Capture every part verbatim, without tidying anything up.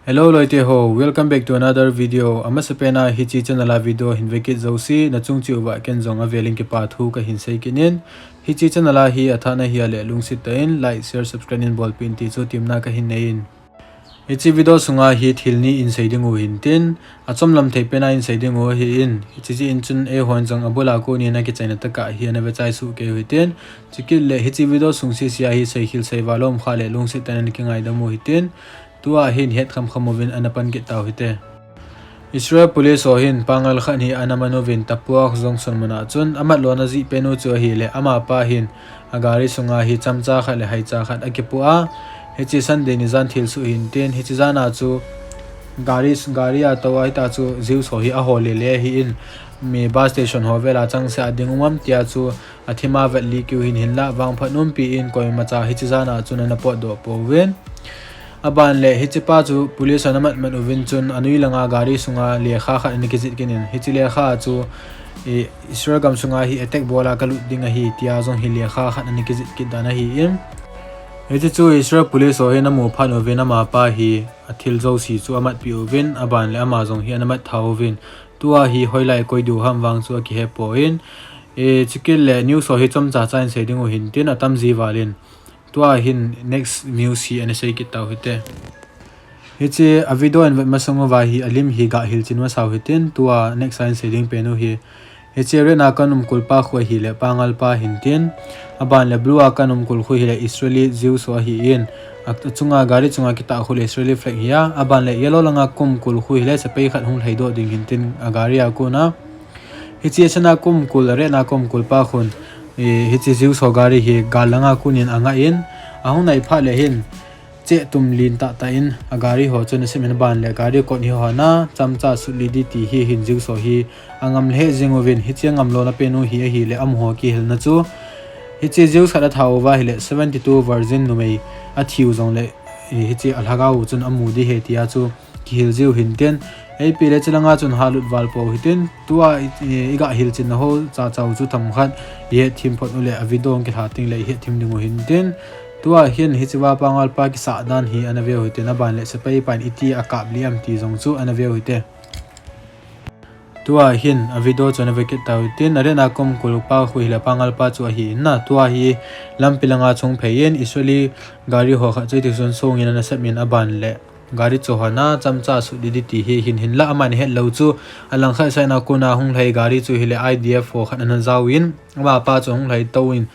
Hello loite ho, welcome back to another video. Amasapen a hiche channel a video hin vekit jouse, nachung cheh uva ken jong avelin kipathu kahin seikit in. Hiche channel a hi athah nahi a le lungset tah in like, share, subscribe in bolpeh in ti chu temna kahin nei in. Hiche video sunga hi thil ni in sei ding u hintin, achomlam thei pen a in sei ding u ahin, hiche jeh in chun eihon jong abul a kon in akichaina tah a hi ana vechai soh kei u hitin, chukit le hiche video sung sese a hi seikhel seival um kha le lungset tah in ana kingaidam u hitin, tua hin het khamkham uvin ana pan kit tau hite. Israel Police ho hin pangal khat hi ana man uvin Tappuah Junction mun a chun amat lona jeh pen u chu ahile amapa hin agari sunga hi chamcha khat le haicha khat akipoh a, hiche Sunday nijan thilsoh hintin, hiche jan a chu gari, gari a tou a hita chu Jews ho hi ahol lele ahin, mi bus station ho vel a changseh a ding um am tia chu athim a vet lih kit u hin, hinlah vangphat umpi in koimacha hiche jan a chun ana potdoh pouvin. Aban le hiche pa chu police hon amat mat uvin chun anoi langa gari sunga lekha khat ana kijih kit in, hiche lekha a chu, eh, Israel gam sunga hi attack bol a kalut ding ahi tia jong hi lekha khat ana kijih kit dan ahin, hiche chu Israel Police ho hin amu phat uvin amapa hi athil jouse chu amatpeh uvin, aban le ama jong hi ana mat tha uvin, tua hi hoilai koi diu ham vang chu akihe poi. Eh, chukit le news ho hi chomcha cha in sei ding u hintin atam ji val in, tua hin next news hi ana sei kit tau hite. Hiche a video in vet masang uva hi alim hi gah hilchen masau hitin, tua next a in sei ding pen u hi, hiche red a kan umkol pa khu ahile pangal pa hintin, aban le blue a kan umkol khu hile Israeli Jews ho ahin, achunga gari chunga kitah khu le Israeli flag hi a, aban le yellow langa ka umkol khu hile sepai khat hung lhaidoh ding hintin agari a kon a. Hiche asen a ka umkol, red a ka umkol pa khun, eh, hiche Jews ho gari hi gal langa kon in angah in, ahung nai phat le hin cheh tum lin tahtah in agari ho chun asem in, aban le gari kot hi hon a chamcha sut lih ding ti hi hin Jews ho hi angam lheh jing uvin, hiche angam lona pen u hi ahile amaho kihilna chu hiche Jews khat atha uva hile seventy-two virgin numei athiu jongle, eh, hiche alhagao u chun amu ding ahi tia chu kihil jiu hintin, ipi le chulanga chun halut val pou hitin, tua i, i, igah hilchenna ho chachau chu themkhat ihet them phot u le a video kilha teng le ihet them ding u hintin, tua hin hichea pangal pa kisah dan hi ana veu hitin, aban le sepai pan iti akap lih am ti jong chu ana veu hite. Tua hin a video chu ana vekit tau hitin, a red a ka umkol pa khu hile pangal pa chu ahin, tua hi lampi langa chung phei in Israeli gari ho khat chu iti sun sung in ana sep in, aban le gari chu hon a chamcha sut lih ding ti hi hin, hinlah aman ahet lou chu alangkhat side a kon a hung lhai gari chu hile I D F ho khat ana jao in, amapa chu hung lhai tou in,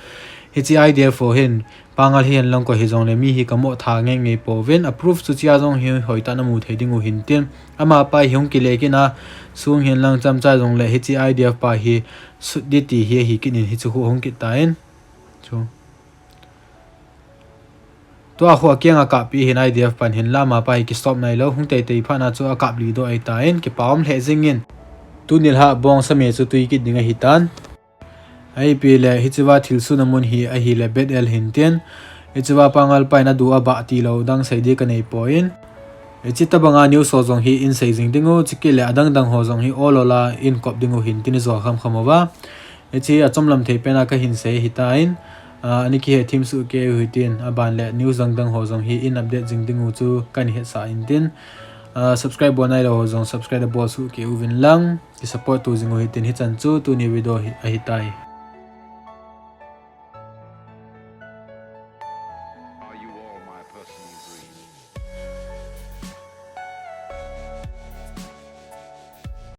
hiche I D F ho hin pangal hihen lang koi hijongle mi hi kamo tha ngeingei pouvin, a proof chu chea jong hi hoitah in amu thei ding u hintin, amapa hi hung kile kit in a, sung hihen lang chamcha jongle hiche I D F pa hi sut ding ti hi ahi kit in hiche khu hung kit tan. Chu tua khu akeng a kappeh hin I D F pan, hinlah amapa hi kistop nailou, hung teitei phat na chu akap lih doh ahitan, kipa um lheh jing in, tuni lha bong same chu tui kit ding ahitan. Ipi le hichea thilsohna mun hi ahile Bethel hintin, hichea pangal pa in adu abah tilou dang sei ding kanei poi. Hiche tobanga news ho jong hi in sei jing ding u, chukit le adang dang ho jong hi ol ol a in kop ding u hintin, ijo khamkham uva. Hiche achomlam thei pen a kahin sei ahitan, ah, ana kihet them soh kei u hitin, aban le news dang dang ho jong hi in update jing ding u chu kahin hetsah intin, ah, subscribe bol nailou ho jong subscribe bol soh kei uvin lang, kisupport to jing u hitin, hichan chu tuni video hi ahitai.